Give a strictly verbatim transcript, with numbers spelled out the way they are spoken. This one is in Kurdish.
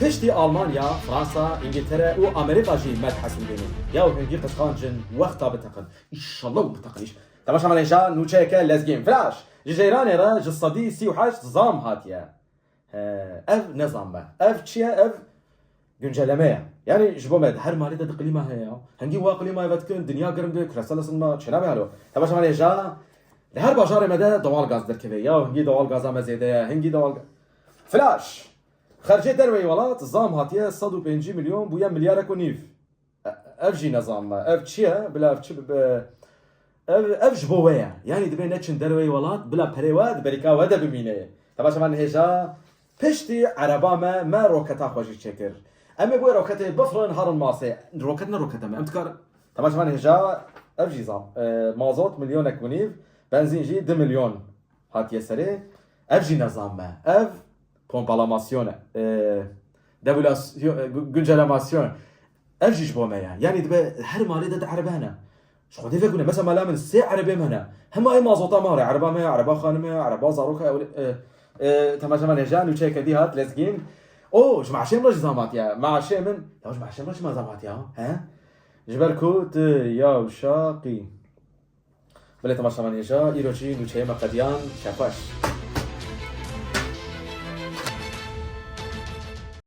Piştî Almanya, Fransa, Îngiltere û Amerîka jî me dihesibînin. Ya hingî qisqancin wexta biteqin. Înşallah biteqin îş. Temaşevanên hêja, nûçeyeke lezgîn. Flash! Ji ceyranê re ji sedî sî û heşt zam hatiye. He, ev ne zam e. Ev çi ye? Ev günceleme ye. Yani ji bo me di her malê de di klîma heye ya. Hingî wa klîmayê vedikin, dinya girim be, küresel ısınma, çênabe halo. Temaşevanên hêja, li her bajarê me de doğal gaz derkeve. Ya hingî doğal gaza me zêde ye, hingî doğal ga-, Flash! Xercê derveyî welat zam hatiye sed û pêncî milyon bûye milyarek û nîv. E, ev jî ne zam e. Ev çi ye? Bila ev çi bibe? Ev, ev ji bo we ye. Yani dibe neçin derveyî welat, bila perê we di berîka we de bimîne. Temaşevanên hêja, piştî ereba me, me roketa xwe jî çêkir. Em ê bo roketê bifrin herin masê. Roket ne roketa me. Em dikar-, Temaşevanên hêja, ev jî zam. E, mazot milyonek û nîv, benzîn jî du milyon hatiye serê. Ev jî ne zam e. Ev pompalamasyon e. E, debulasyon, e, gu-, güncelemasyon. Ev jî ji bo me ye. Yani dibe her malê de di erebe hene. Ji Xwedê vekune. Mesela mala min sê erebê me hene. Hema ê mazota ma re. Ereba me, ereba xanime, ereba zaroka, ew, e, e, temaşevanên hêja, nûçeyeke dî hat, lezgîn. O, ji meşê min re jî zam hatiye. Meşê min, ya ji meşê min re jî me zam hatiye, he? Ji ber ku tu ya uşaqî. Belê temaşevanên hêja, îro jî nûçeyê me qediyan, şevxweş.